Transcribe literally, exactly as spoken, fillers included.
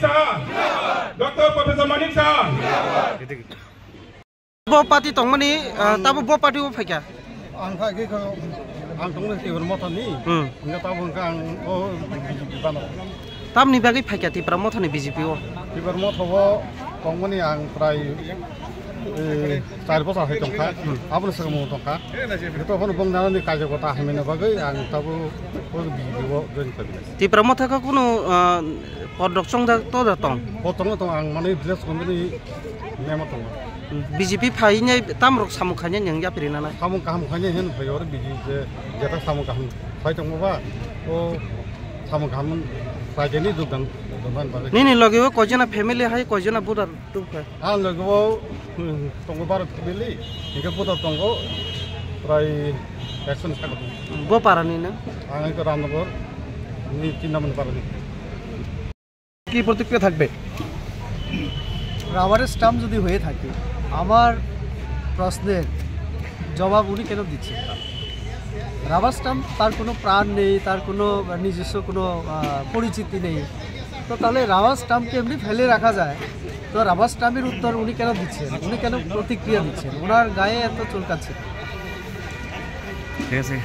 Saha, Doctor Professor Manik Saha. Bo party tongmani, ah, tabo bo party o phaikha. Ang kha khe kho, ang tongmani Tipra Motha ni. Hmm. Hingke tabo hingke ang o B J P bano. Tamni bagwi phaikha Tipra Motha ni B J P o? Tipra Motha o tongmani ang prai, eh, char bosor hai tongkha. Hmm. Aboni swkang bo tongkha. Hingke tokhono bong nani kaijak kota hamina bagwi ang tabo o B J P o join khaikha. Tipra Motha kha kunu, ah, podrok chongjak to da tong? Bo tongma tong ang mane village committee member tongo. B J P phainai tamrok samung khainai nwng yapri nanai? Samung kaham khainai hwn phai oro B J P je jeta samung kaham phai tongma ba o samung kaham khainai dudang dudang bagwi. Nini loge o koijona family hai koijona voter tubkha? Ang loge o, hmm, tongo baro family, hingke voter tongo prai ekson saka. Bo para ni nwng? Ang hingke Ramnagar ni tin number para ni. কি প্রতিক্রিয়া থাকবে? Rubber stump যদি হয়ে থাকে, আমার প্রশ্নের জবাব উনি কেন দিচ্ছেন না? রাবার স্টাম্প তার কোনো প্রাণ নেই, তার কোনো নিজস্ব কোনো, আহ, পরিচিতি নেই। তো তাহলে রাবার স্টাম্পকে এমনি ফেলে রাখা যায়, তো রাবার স্টাম্পের উত্তর উনি কেন দিচ্ছেন? উনি কেন প্রতিক্রিয়া দিচ্ছেন? ওনার গায়ে এত চুলকাচ্ছে কেন? ঠিক আছে।